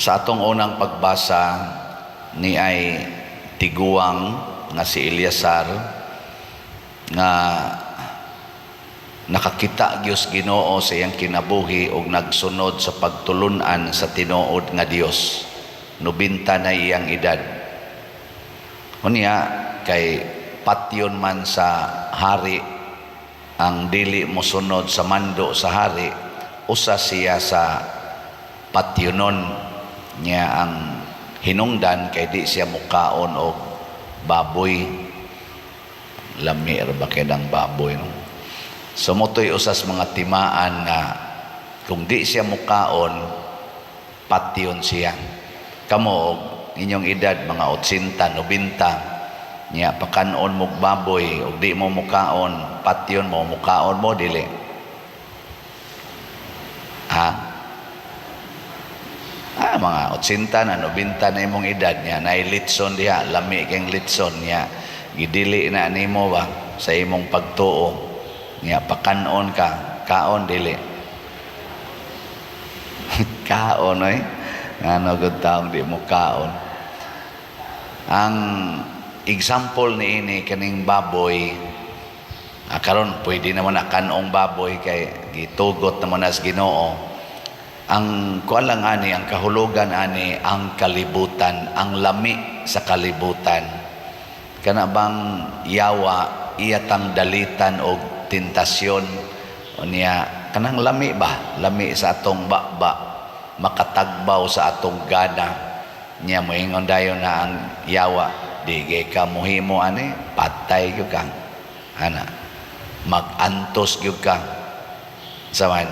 Sa atong unang pagbasa ni ay tiguang nga si Eleazar nga nakakita gyud Ginoo sa iyang kinabuhi ug nagsunod sa pagtulunan sa tinuod nga Dios. 90 na iyang edad. Unya kay patyon man sa hari ang dili mosunod sa mando sa hari, usa siya sa patyonon niya. Ang hinungdan kay di siya mukaon og baboy. Lami ra ba kay ng baboy, no? So mao to'y usas mga timaan nga kung di siya mukaon, patyon siya. Kamo og inyong edad mga 80, 90 niya, pakanon mog baboy og di mo mukaon, patyon mo. Mukaon mo, dili ha? Mga 80 na, 90 na imong edad niya, naay litson diha, lami kang litson niya, gidili na nimo ba sa imong pagtuo niya, pakanon ka, kaon, dili? Kaon oy. Ngano gud taong di mo kaon? Ang example ni ini kaning baboy, karon pwede naman na kanong baboy kay gitugot naman nas Ginoo. Ang kuan lang ani, ang kahulugan ani, ang kalibutan, ang lami sa kalibutan. Kana bang yawa, iya tang dalitan og tentasyon. Unya kanang lami ba, lami sa atong baba, makatagbaw sa atong gana niya. Moingon dayon na ang yawa, "Di kay ka muhimo ani, patay gyud ka ana, magantos gyud ka." Sa man,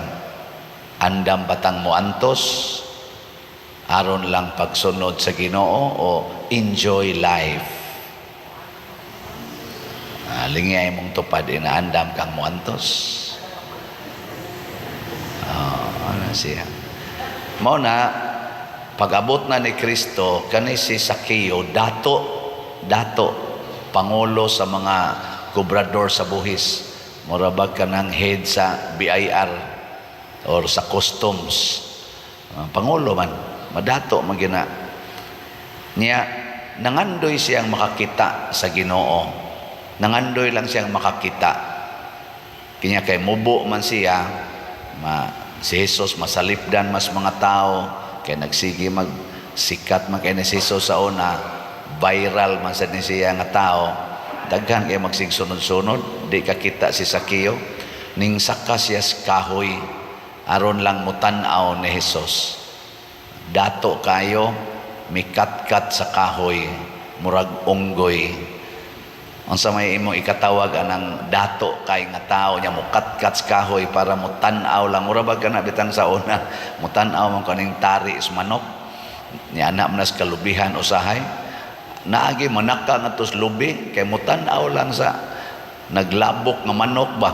andam batang moantos aron lang pagsunod sa Ginoo o enjoy life? Lingay mong tupad, inaandam kang moantos. Oh, ano siya? Mao na pag-abot na ni Kristo kani si Sakeo, dato, dato, pangulo sa mga kobrador sa buhis. Mura bag kanang head sa BIR or sa customs. Pangulo man, madato man gina. Niya nangandoy siyang makakita sa Ginoo. Nangandoy lang siyang makakita. Kanya kay mubo man siya, ma, si Jesus masalipdan mas mga tao kay nagsige mag sikat man kay ni si Jesus sa una, viral man sad ni siya nga tao. Daghan kay magsigsunod-sunod, di ka kita si Sakeo. Ning saka siya sa kahoy aron lang mutan-aw ni Jesus. Dato kayo, mikatkat sa kahoy, murag unggoy. Unsa may imong ikatawag anang dato kay nga tao nya mukatkat sa kahoy para mutan-aw lang? Mura ba kana bitang sa una mutan-aw man kaning tari sa manok niya, anak man sa kalubihan usahay naagi manaka ngadto sa lubi kay mutan-aw lang sa naglabok nga manok ba.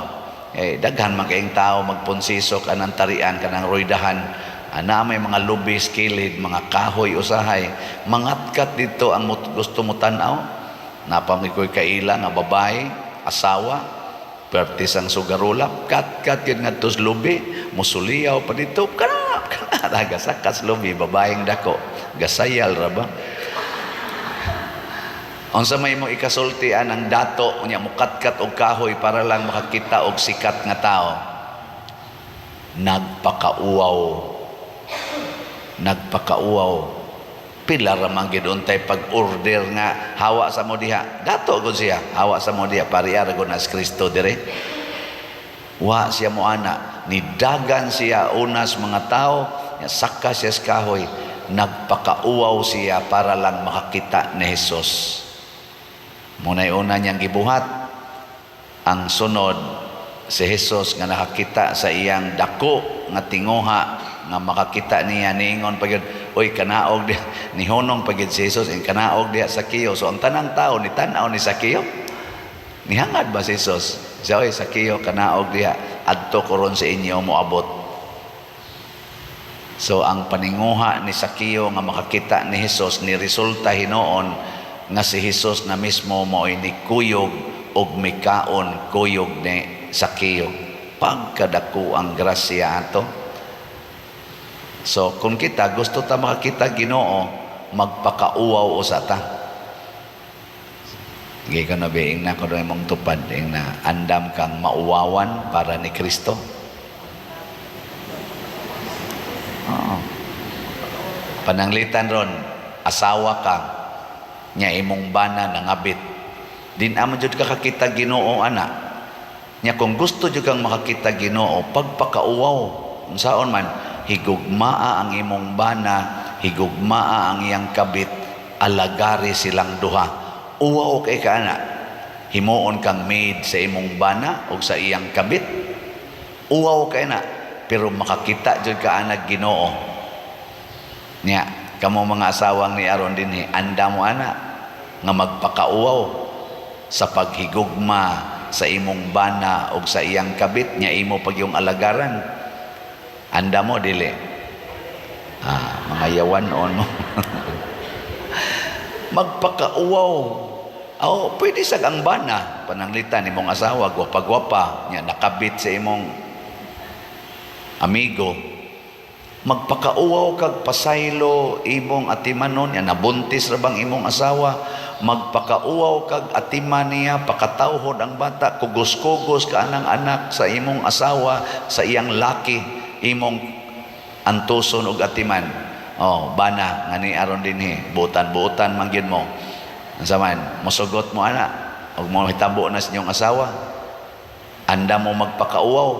Eh, daghan man kayong tao magponsisok anang tarian, kanang roydahan ana, may mga lubi sa kilid, mga kahoy usahay, mangatkat dito ang gusto mo tan-aw. Napamay ko'y kaila nga babae, asawa, pertis ang sugarulap, kat-kat yun nga sa lubi, musuliyaw pa dito, kana, kana, gasakas lubi, babaeng dako, gasayal ra ba? Unsa may mo ikasultian ang dato unya mukatkat og kahoy para lang makakita og sikat nga tao? Nagpakauwaw. Nagpakauwaw. Pila ra man gid untay pag-order nga hawa sa mo diha. Dato gud siya, hawa sa mo diha, pariya ra gud na si Kristo dire. Wa siya mo ana, nidagan siya unas mga tao, saka siya sa kahoy, nagpakauwaw siya para lang makakita ni Jesus. Muna'y una niyang gibuhat. Ang sunod, si Jesus nga nakakita sa iyang dako nga tinguha nga makakita niya, niingon pa gyud, "Oy, kanaog diha." Nihunong pa gyud si Jesus ing kanaog diha, Sakeo. So ang tanang tao ni tan-aw ni Sakeo, nihangad ba si Jesus siya, "Oy, Sakeo, kanaog diha, adto ko ron sa inyo moabot." So ang paninguha ni Sakeo nga makakita ni Jesus ni resulta hinuon nga si Jesus na mismo mo'y nikuyog og mikaon kuyog ni Sakeo. Pagkadako ang grasya ato. So kung kita gusto ta makakita Ginoo, magpakauwaw usa ta. Sige ka na be, ingna ko imong tupad, ingna, andam kang mauwawan para ni Kristo. Oo. Pananglitan ron, asawa ka, nya imong bana nangabit. Di na man jud ka kakita Ginoo ana. Nya kung gusto jud kang makakita Ginoo, pagpakauwaw, unsaon man, higugmaa ang imong bana, higugmaa ang iyang kabit, alagari silang duha. Uwaw kay ka ana. Himuon kang maid sa imong bana o sa iyang kabit. Uwaw kay na, pero makakita jud ka ana Ginoo. Nya, kamo mga asawang ni aron dinhi, anda mo ana nga magpakauwaw sa paghigugma sa imong bana o sa iyang kabit, nya imo pag yung alagaran. Anda mo dili? Ah, mga yawan on mo. Magpakauwaw. Oh, pwede sa ang bana, pananglitan imong asawa gwapa-gwapa, nya nakabit sa imong amigo. Magpakauwaw kag pasaylo imong atimanon, nya nabuntis ra bang imong asawa, magpakauwaw kag atiman niya, pakatawhod ang bata, kugos-kugos ka anang anak sa imong asawa, sa iyang laki, imong antuson og atiman. Oh, bana ngani aron dinhi, butan-butan man gyud mo. Unsa man, mosugot mo ana og mo hitabo na sa inyong asawa. Anda mo magpakauwaw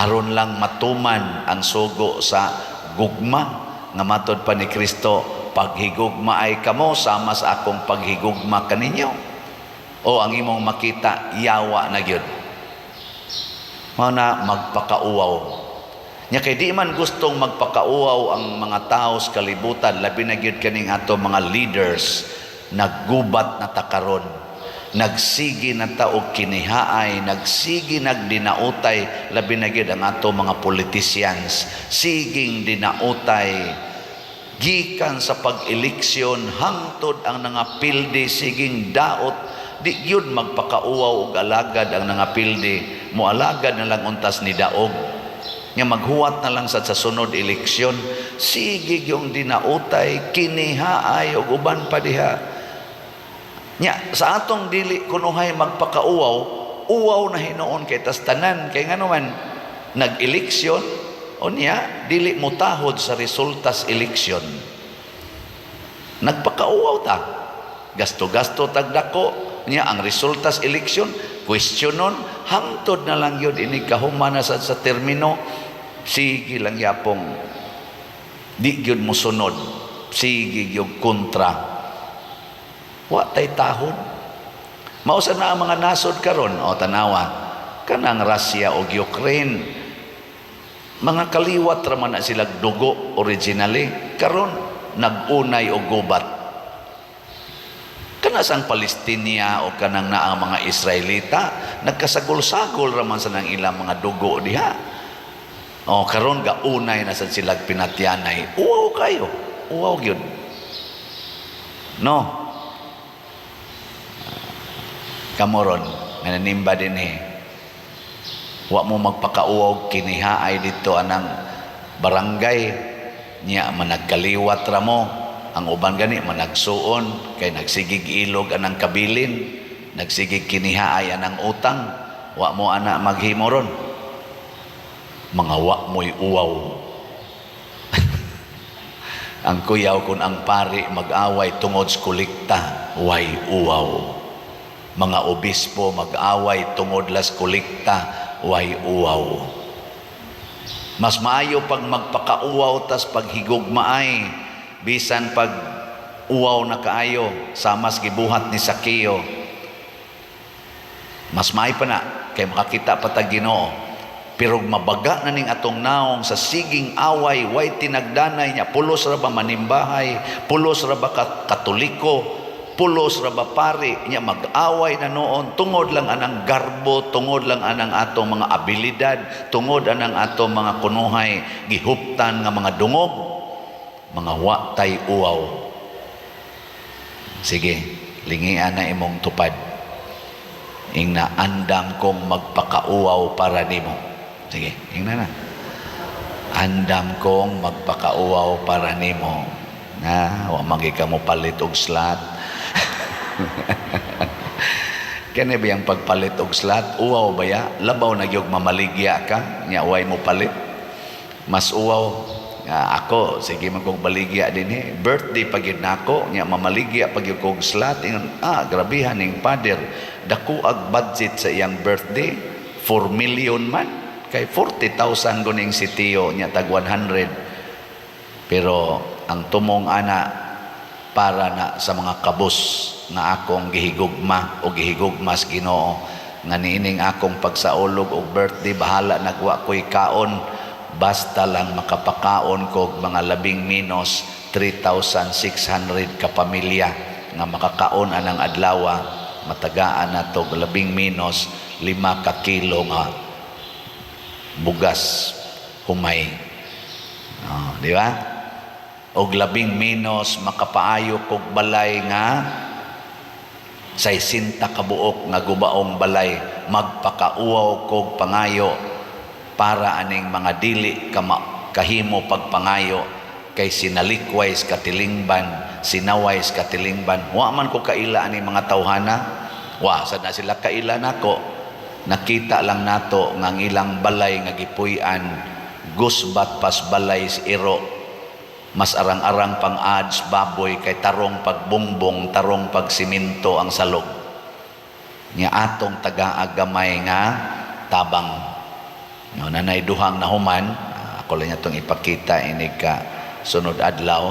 aron lang matuman ang sugo sa gugma nga matod pa ni Kristo, "Paghigugma ay kamo sama sa akong paghigugma kaninyo." O ang imong makita, yawa na gyud. Mao na magpakauwaw. Nya kay di man gustong magpakauwaw ang mga tao sa kalibutan, labi na gyud kaning ato mga leaders, naggubat na ta karon. Nagsigi na ta og kinihaay, nagsigi nagdinautay, labi na gyud ang ato mga politicians, siging dinautay gikan sa pag-eleksyon hangtod ang nangapildi siging daot. Di gyud magpakauwaw og alagad ang nangapildi, moalagad na lang untas ni daog nga maghuwat na lang sa sunod eleksyon. Sige yung dinautay, kinihaay og uban pa diha. Nya sa atong dili kunuhay magpakauwaw, uwaw na hinuon kay tas tanan, kay ngano man nag-eleksyon, unya dili mutahod sa resultas eleksyon, nagpakauwaw ta, gasto-gasto tagdako, nya ang resultas eleksyon questionon, hangtod na lang yun ini kahuman na sa termino, sige lang yapong di gyud mosunod, sige gyud kontra, wa tay tahod. Mao sa na ang mga nasod karon. O tanawa kanang Russia o Ukraine, mga kaliwat ra man na sila dugo originally, karon nag-unay og gubat. Kana sang Palestinia o kanang naa ang mga Israelita, nagkasagol-sagol ra man sa nang ilang mga dugo diha. O karon gaunay na sad sila pinatyanay. Uwaw kayo, uwaw gyud, no? Kamoron nga nanimba din eh, wa mo magpakauwaw kinihaay dito anang barangay, niya managkaliwat ra mo, ang uban gani managsuon kay nagsigig ilog anang kabilin, nagsigig kinihaay anang utang. Wa mo ana maghimo ron? Mga wa mo'y uwaw. Ang kuyaw kung ang pari mag-away tungod sa kolekta, way uwaw. Mga obispo mag-away tungod las kolekta, way uwaw. Mas maayo pag magpakauwaw tas paghigugmaay, bisan pag uwaw na kaayo, samas gibuhat ni Sakeo. Mas maayo pa na kay makakita pa tag Ginoo. Pero mabaga na ning atong naong sa siging away, way tinagdanay niya, pulos ra ba manimbahay, pulos ra ba Katoliko, pulos ra ba pari, niya mag-away na noon tungod lang anang garbo, tungod lang anang atong mga abilidad, tungod anang atong mga kunuhay gihuptan nga mga dungog, mga wa tay uwaw. Sige, lingian na imong tupad. Ingna, "Andam kong magpakauwaw para nimo." Sige, ingna na. Andam kong magpakauwaw para nimo. Na, wa man ka mo palit og slot. Kani ba yung pagpalit og slot? Uwaw ba ya? Labaw na gyud mamaligya ka, nya way mo palit. Mas uwaw nga ako, sige man kong baligya dinhi. Birthday pa gyud nako, nya mamaligya pa gyud kog slot. Ingon, ah, grabihan ning father. Dako ag budget sa iyang birthday, 4 million man. Kay 40,000 guning si Tio, nya tag 100. Pero ang tumong ana para na sa mga kabus nga akong gihigugma o gihigugmas Ginoo, nga niining akong pagsaulog og birthday, bahala nagwa ko'y kaon, basta lang makapakaon kog mga labing menos 3,600 ka pamilya nga makakaon anang adlawa, matagaan na to labing menos 5 ka kilo nga bugas humay. Oh, di ba? Og labing menos makapaayo kog balay nga 60 kabuok nga gubaong balay, magpakauwaw kog pangayo para aning mga dili kahimo pagpangayo kay sinalikway sa katilingban, sinaway sa katilingban. Wa man ko kaila ani mga tawhana, wa sad na sila kaila nako. Nakita lang nato nga ang ilang balay nga gipuy-an gusbat pas balay sa iro, mas arang-arang pang ads baboy kay tarong pagbungbong, tarong pagsiminto ang salog. Nya atong taga-agamay nga tabang. No, nanay duhang nahuman, ah, ako lang atong ipakita ini ka sunod adlaw,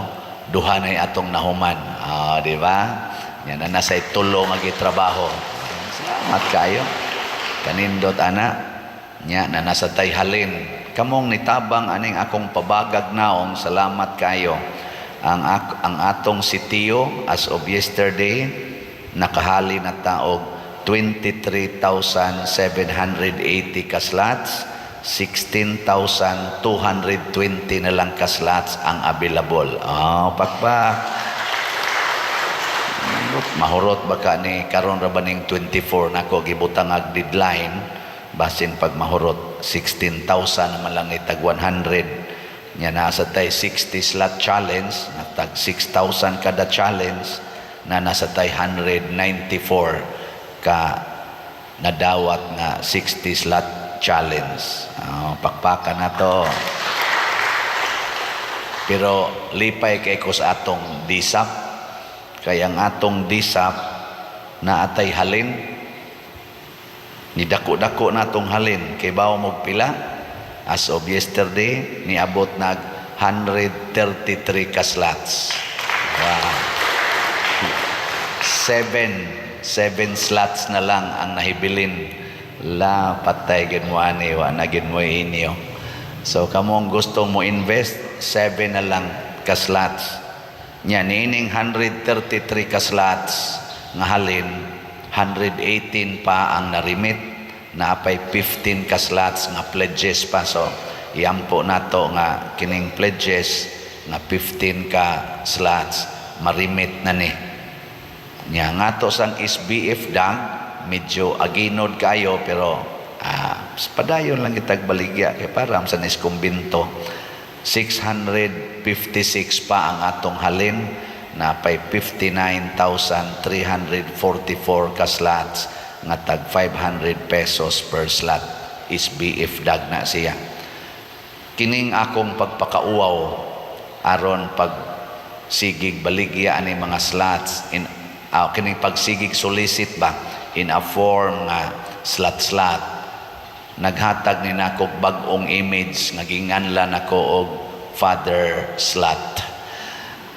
duha nay atong nahuman. Ah, di ba? Nya na nasay tulo nga gitrabaho. Salamat kayo. Kanindot ana. Nya na nasa tay halin. Kamong nitabang aning akong pabagag naong, salamat kayo. Ang atong sitio as of yesterday nakahali na taog 23,780 ka slots, 16,220 na lang ka slots ang available. Oh, pakpak. Mahurot ba ka ni karon ra ba ning 24 nako gibutang ag deadline, basin pag mahurot 16,000 naman lang ni tag 100. Nya nasa tay 60 slot challenge na tag 6,000 kada challenge, na nasa tay 194 ka nadawat nga 60 slot challenge. Oh, pakpakan na to. Pero lipay kay ko sa atong DSAP, kay ang atong DSAP na atay halin, ni dako-dako na atong halin. Kay bawo mo pila as of yesterday niabot nag 133 ka slots. Wow, seven slots na lang ang nahibilin. La, patay gid mo ani, wa na gid mo inyo. So kamong gusto mo invest, seven na lang ka slots. Nya niining 133 ka slots nga halin, 118 pa ang narimit, naapay 15 ka slots nga pledges pa. So iampo nato nga kining pledges nga 15 ka slots marimit na ni. Nya ngato sang SBF dang medyo aginod kayo, pero padayon lang kitag baligya kay para sa nis kumbinto. 656 pa ang atong halin, na pay 59,344 ka slots nga tag 500 pesos per slot. SBF dag na siya. Kining akong pagpakauwaw aron pag sigig baligya ani mga slots in kining pagsigig solicit ba in a form nga slot slot, naghatag ni nako bag-ong image nga ginganlan nako og Father Slot.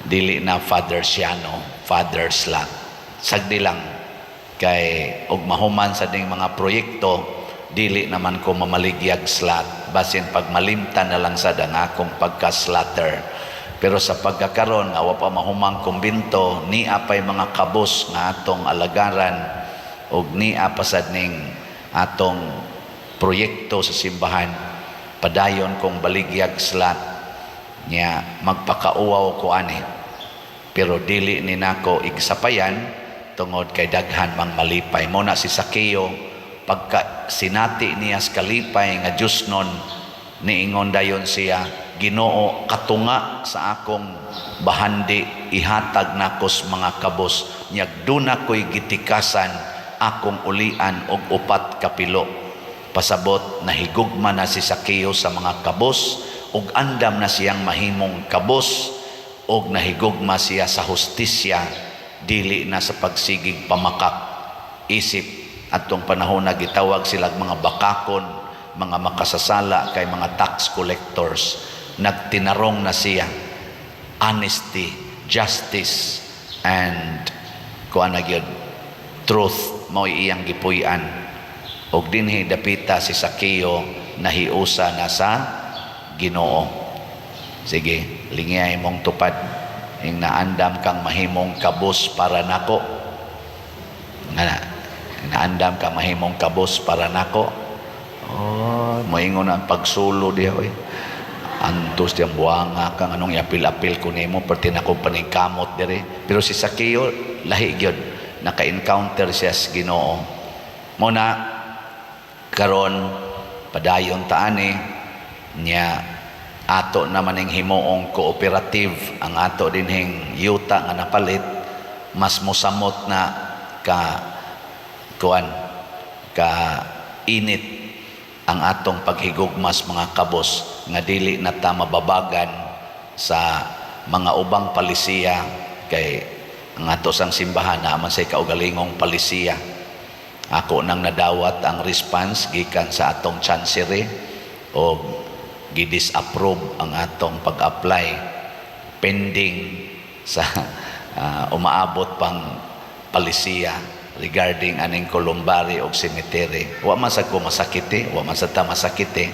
Dili na Father Siano, Father Slot. Sagdi lang kay og mahuman sa ding mga proyekto, dili naman ko mamaligyag slot, basin pag malimtan na lang sad ang akong pagka-slatter. Pero sa pagkakaron nga wa pa mahumang kumbinto, nia pay mga kabus nga atong alagaran og nia pa sad ning atong proyekto sa simbahan, padayon kong baligyag slot. Nya magpakauwaw ko ani, pero dili ni nako igsapayan tungod kay daghan mang malipay. Mo na si Sakeo, pagka sinati niya sa kalipay nga Diyos nun. Niingon dayon siya, "Ginoo, katunga sa akong bahandi ihatag nakos mga kabos, nyag duna ko'y gitikasan, akong ulian og upat kapilo." Pasabot nahigugma na si Sakeo sa mga kabos ug andam na siyang mahimong kabos, ug nahigugma siya sa hustisya, dili na sa pagsigig pamakak. Isip atong panahon na gitawag silag mga bakakon, mga makasasala, kay mga tax collectors. Nagtinarong na siya, honesty, justice and kuan na gyud, truth, mao iyang gipuy-an. Og dinhi dapita si Sakeo nahiusa na sa Ginoo. Sige, lingiyay mong tupad ing naandam kang mahimong kabos para nako. Nga na, naandam ka mahimong kabos para nako. Oh, moingon ang pagsulo diha oy. Antos diyang buwanga kang anong iapil-apil ko nimo, perti na akong paningkamot dire. Pero si Sakeo lahi gyud, naka-encounter siya sa Ginoo. Mo na karon padayon ta ani nya, ato naman ning himuong cooperative ang ato dinhing yuta nga napalit, mas mosamot na ka kuan ka init ang atong paghigugmas mga kabos, nga dili na ta mababagan sa mga ubang palisiya, kay ang ato sang simbahan na man say kaugalingong palisiya. Ako nang nadawat ang response gikan sa atong chancery o gi-disapprove ang atong pag-apply pending sa umaabot pang palisiya regarding aning columbary og cemetery. Wa man sa ko masakiti, wa man sa ta masakiti.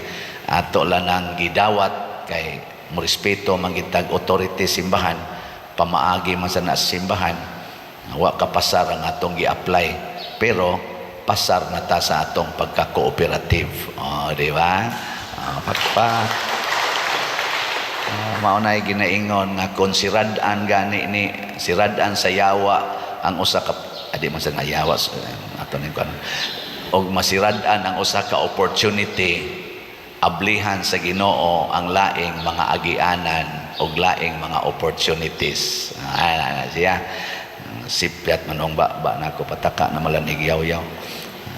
Ato lang ang gidawat kay morespeto man gitag authority simbahan, pamaagi man sa na simbahan. Wa ka pasar ang atong gi-apply, pero pasar na ta sa atong pagka-cooperative. Oh, di ba? Oh, pakpak. Mao na ginaingon nga kung sirad-an gani ni sirad-an sa yawa ang usa ka, adi man sa nayawa ato ning kuan, og masirad-an ang usa ka opportunity, ablihan sa Ginoo ang laing mga agianan og laing mga opportunities. Ah, na siya sipyat manong ba ba nako pataka na malanig yaw-yaw.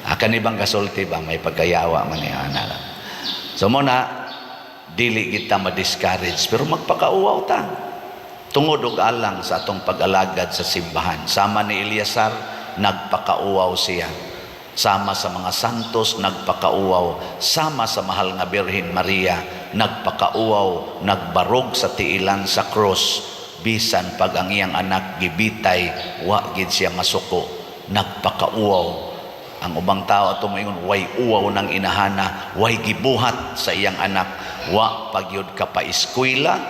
Akan ibang kasulti ba, may pagkayawa man ni ana lang. So mo na dili kita ma-discourage, pero magpakauwaw ta tungod og alang sa atong pag-alagad sa simbahan. Sama ni Eleazar, nagpakauwaw siya. Sama sa mga santos, nagpakauwaw. Sama sa mahal nga Birhen Maria, nagpakauwaw, nagbarog sa tiilan sa cross. Bisan pag ang iyang anak gibitay, wa gid siya masuko. Nagpakauwaw. Ang ubang tao ato moingon, way uwaw ng inahana, way gibuhat sa iyang anak, wa pagyud ka pa eskwela,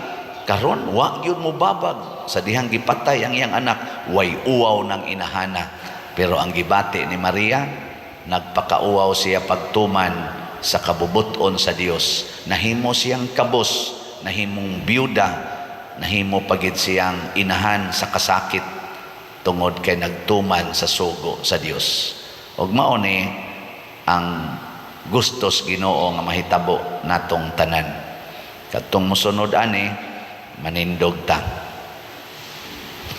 karon wa gyud mo babag sa dihang gipatay ang iyang anak, way uwaw ng inahana. Pero ang gibati ni Maria, nagpakauwaw siya pagtuman sa kabubuton sa Dios. Nahimo siyang kabos, nahimong byuda, nahimo pagid siyang inahan sa kasakit tungod kay nagtuman sa sugo sa Dios. Ug mao ni ang gustos Ginoo nga mahitabo natong tanan. Katong mosunod ani, manindog ta.